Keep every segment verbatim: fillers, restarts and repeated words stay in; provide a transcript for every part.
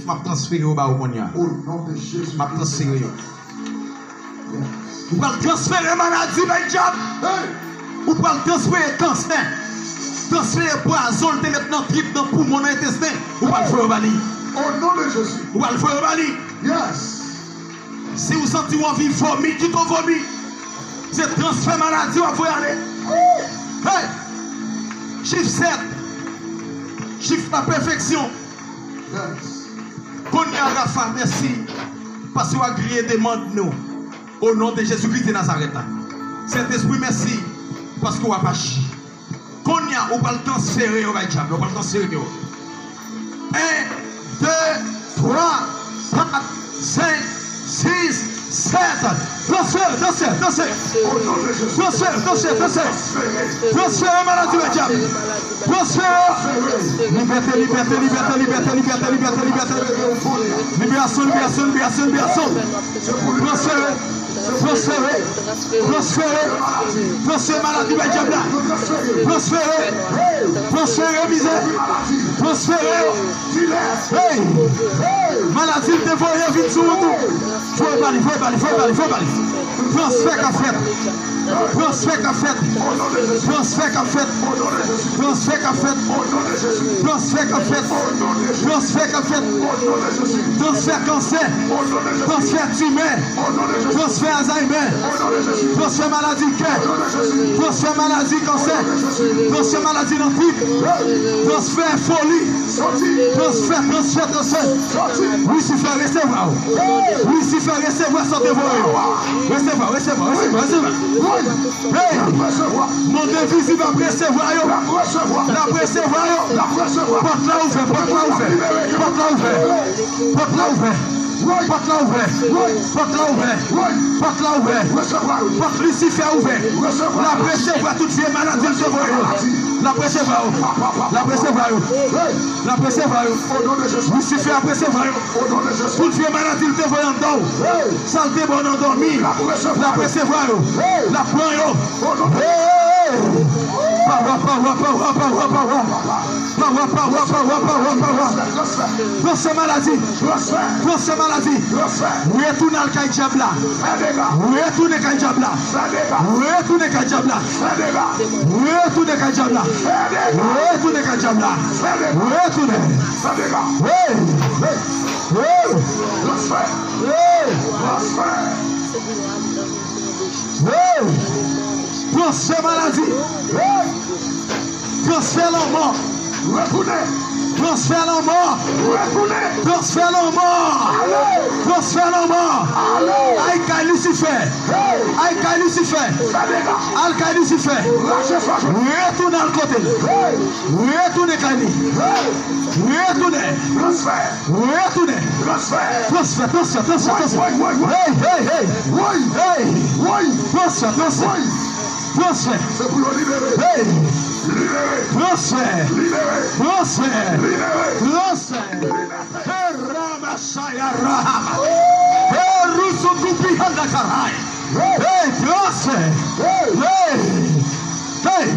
M ap transfere yo ba ou kounye a. Au nom de Jésus. M ap transfere yo. Yes. Ou pral transfere maladi bay dyab. Hey! Ou pral transfere kansè. Transfere pwazon l te met nan trip, nan poumon, nan entesten. Ou pral voye yo ba li. Au nom de Jésus. Ou pral voye yo ba li. Yes. Si w santi w anvi vomi, kite w vomi. Se transfè maladi w ap voye ale. Hey! Chif sèt. Chif la pèfeksyon. Yes. Kounye a, Rafa, mèsi paske w agriye demann nou. O non de Jezikri de Nazarèt la. Sentespri, mèsi paske w ap aji. Kounye a, ou pral transfere yo bay dyab la, ou pral transfere yo. En, de, twa, kat, senk, sis, sèt. Transfere, transfere, transfere. Transfere, transfere, transfere. Transfere maladi bay dyab. Transfere. Libète, libète, libète. Liberasyon, liberasyon, liberasyon, liberasyon. Transfere. Transfere. Transfere. Transfere maladi bay dyab la. Transfere. Transfere mizè. Transfere yo. Hey! Maladi l te voye vin sou wout ou. Voye ba li, voye ba li, voye ba li, voye ba li. Transfè k ap fèt. Transfè k ap fèt. Transfè k ap fèt. Transfè k ap fèt. Transfè k ap fèt. Transfè kansè. Transfè timè. Transfè Alzheimer. Transfè maladi kè. Transfè maladi kansè. Transfè maladi nan trip. Transfè foli. Transfè, transfè, transfè. Lisifè, resevwa w. Lisifè, resevwa sa w te voye yo. Resevwa, resevwa, resevwa, resevwa. Hey! Mond envizib ap resevwa yo. L ap resevwa yo. Pòt la ouvè, pòt la ouvè. Pòt la ouvè. Pòt la ouvè. Pòt la ouvè. Pòt la ouvè. Pòt Lisifè ouvè. L ap resevwa tout vye maladi l te voye yo. L ap resevwa yo. L ap resevwa yo. L ap resevwa yo. Lisifè ap resevwa yo. Tout vye maladi l te voye anndan w. Sa l te ba w nan dòmi. L ap resevwa yo. L ap pran yo. Hey! Pawa, pawa, pawa, pawa, pawa. Pawa, pawa, pawa, pawa, pawa. Transfè maladi. Transfè maladi. Retounen al kay dyab la. Retounen kay dyab la. Retounen kay dyab la. Retounen kay dyab la. Retounen kay dyab la. Retounen. Hey! Hey! Hey! Transfè. Hey! Transfè. Hey! Transfè maladi. Hey! Transfè lanmò. Retounen. Transfè lanmò. Retounen. Transfè lanmò. Ale. Transfè lanmò. Ale. Ay kay Lisifè. Hey! Ay kay Lisifè. Fè dega. Al kay Lisifè. Rache sa. Retounen al kote l. Hey! Retounen kay li. Hey! Retounen. Transfè. Retounen. Transfè. Transfè, transfè, transfè, transfè. Woy, woy, woy, woy. Hey, hey, hey. Woy. Hey. Woy. Transfè, transfè. Woy. Transfè. Se pou yo libere. Hey. Libere. Transfè. Libere. Transfè. Libere. Transfè. Libere. Hey, Ramashaya Rahama. Hey, Rusukupi Handakarai. Hey, transfè. Hey. Hey. Hey.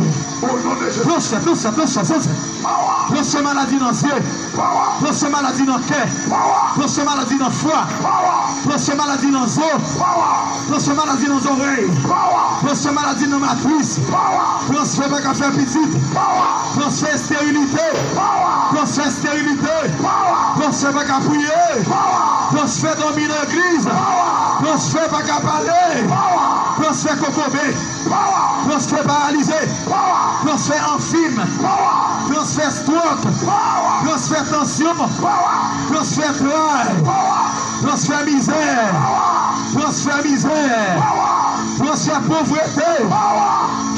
O non de Jezi. Transfè, transfè, transfè, transfè. Pawa. Transfè maladi nan zye. Pawa. Transfè maladi nan kè. Pawa. Transfè maladi nan fwa. Pawa. Transfè maladi nan zo. Pawa. Transfè maladi nan zòrèy. Pawa. Transfè maladi nan matris. Pawa. Transfè pa ka fè pitit. Pawa. Transfè esterilite. Pawa. Transfè esterilite. Pawa. Transfè pa ka priye. Pawa. Transfè dòmi nan legliz. Pawa. Transfè pa ka pale. Pawa. Transfè kokobe. Pawa. Transfè paralize. Pawa. Transfè anfim. Pawa. Transfè stroke. Pawa. Transfè tansyon. Pawa. Transfè tray. Pawa. Transfè mizè. Pawa. Transfè mizè. Pawa. Transfè povrete. Pawa.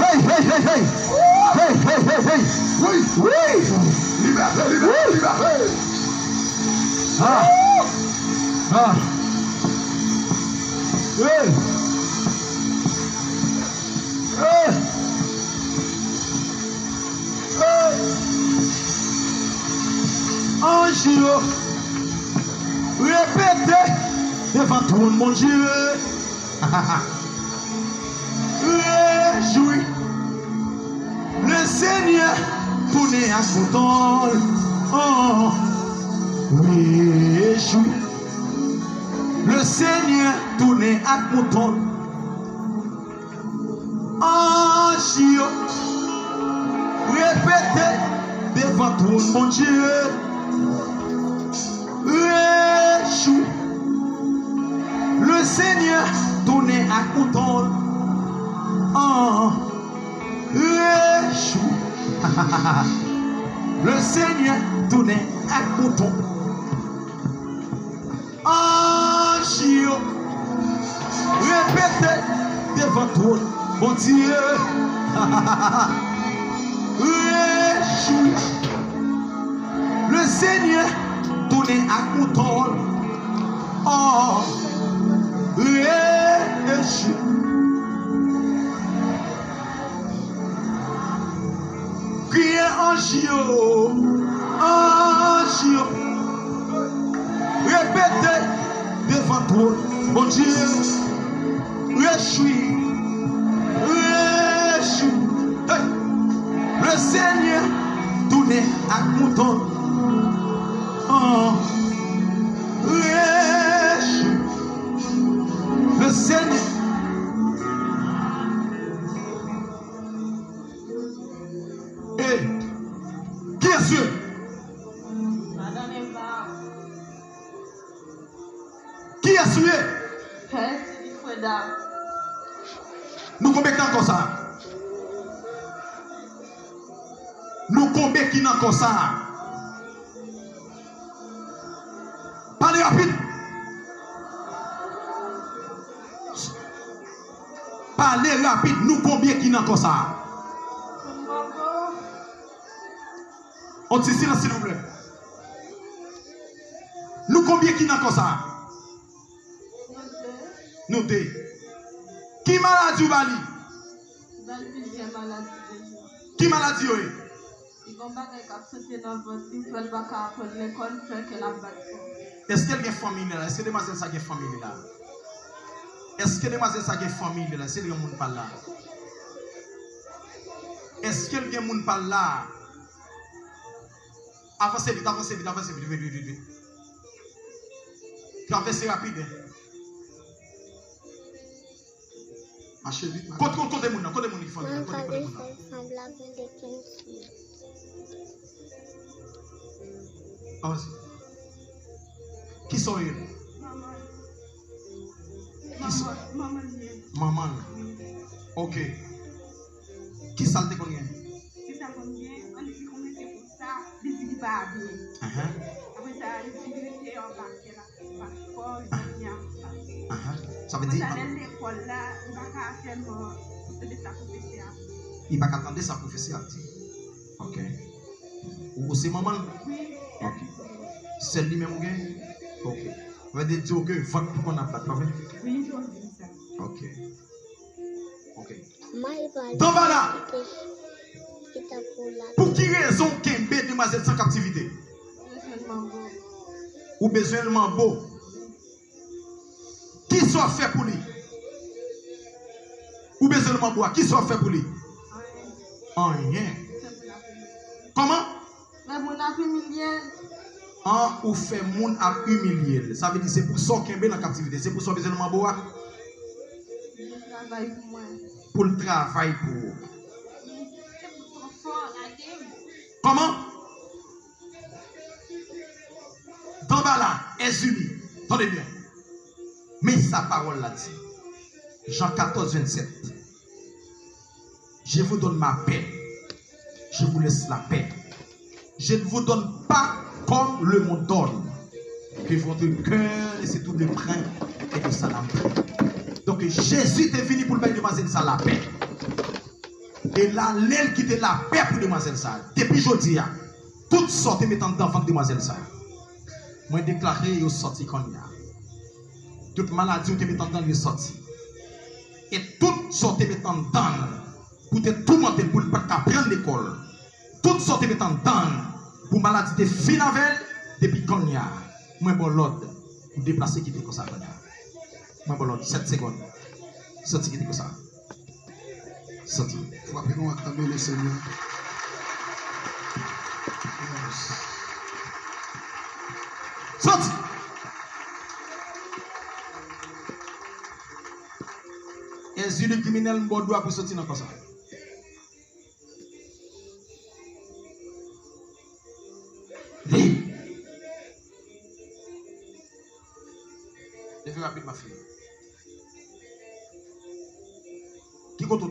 Hey, hey, hey, hey. Hey, hey, hey, hey. Wi. Wi. Libète, libète, libète. Ah. Ah. Hey. Hey. Hey. Anj yo, repete devan twòn Bondye. Rejwi, Lesenyè tounen ak bouton l. Oh. Rejwi. Le Senyè tounen ak mouton l. Anj yo repete devan twòn Bondye. Rejwi. Le Senyè tounen ak mouton l. An. Rejwi. Le Senyè tounen ak mouton. Anj yo repete devan twòn Bondye. Rejwi. Le Senyè tounen ak mouton l. Oh, rejwi. Kriye anj yo, anj yo, repete devan twòn Bondye. Rejwi, rejwi. Hey! Le Senyè tounen ak mouton. Oh, rejwi. Le Senyè. E kiyès ou ye? Madanm Eva. Kiyès ou ye? Pè Sinifreda. Nou konbyen ki nan kò sa a? Nou konbyen ki nan kò sa a? Pale rapid. Pale rapid. Nou konbyen ki nan kò sa a? On ti silans, silvouplè. Nou konbyen ki nan kò sa a? Nou de. Nou de. Ki maladi ou ba li? Li ba l plizyè maladi deja. Ki maladi yo ye? Li gon bagay k ap sote nan vant li, fè l pa ka aprann lekòl, fè kè l ap bat fò. Èske l gen fanmi li la? Èske demwazèl sa gen fanmi li la? Èske demwazèl sa gen fanmi li la? Èske l gen moun pa l la? Èske l gen moun pa l la? Avanse vit, avanse vit, avanse vit, vit, vit, vit, vit. Travèse rapid. Mache vit, mache. Kote, kote moun nan? Kote moun ki fanmi nan? Kote, kote moun nan? Avanse. Kisa w ye? Manman. Kisa? Manman, manman li ye. Manman l. Ok. Kisa l te konn gen? Kisa l konn gen? Ann di konn rete konsa, li di li pa byen. Ahan. Apre sa, li di li rete anba kè l ap bat fò, li pa byen ap bat. Ahan. Sa vle di, apre sa, lè l lekòl la, li pa ka tèlman tande sa pwofesè a. Li pa ka tande sa pwofesè a di. Ok. Ou, ou se manman l? Wi. Ok. Sèl li menm ou gen? Ok. Sa vle di w ke vant pou konn ap bat, pa vre? Wi, li toujou di m sa. Ok. Ok. Danbala, pou ki rezon w kenbe demwazèl sa an kaptivite? Bezwen manbo. Ou bezwen l manbo. Kisa w ap fè pou li? Ou bezwen l manbo a, kisa w ap fè pou li? Anyen. Kòman? Fè moun ap imilye l. An, ou fè moun ap imilye l. Sa vle di se pou sa w kenbe l an kaptivite. Se pou sa w bezwen l manbo a? Pou l travay pou mwen. Pou l travay pou ou. Kòman? Danbala, Èzini. Tande byen. Men sa pawòl la di. Jan katòz, vennsèt. Je vous donne ma paix. Je vous laisse la paix. Je ne vous donne pas comme le monde donne. Que votre cœur ne se trouble point et que son âme tremble. Donk, Jezi te vini pou l bay demwazèl sa lapè. E la, lè l kite lapè pou demwazèl sa. Depi jodi a, tout sa w te met anndan vant demwazèl sa, mwen deklare yo sòti kounye a. Tout maladi w te met anndan l, yo sòti. E tout sa w te met anndan l pou te toumante l, pou l pa t ka pran lekòl, tout sa w te met anndan l pou maladi te fin avè l, depi kounye a, mwen ba w lòd pou deplase kite kò sa kounye a. Mwen ba w lòd, sèt segòn. Sòti kite kò sa. Sòti. Frape nou ak tanbou Lesenyè. Yes. Soti! E zi de kriminèl m ba w dwa pou soti nan kò sa. Li. Leve rapidman, frè.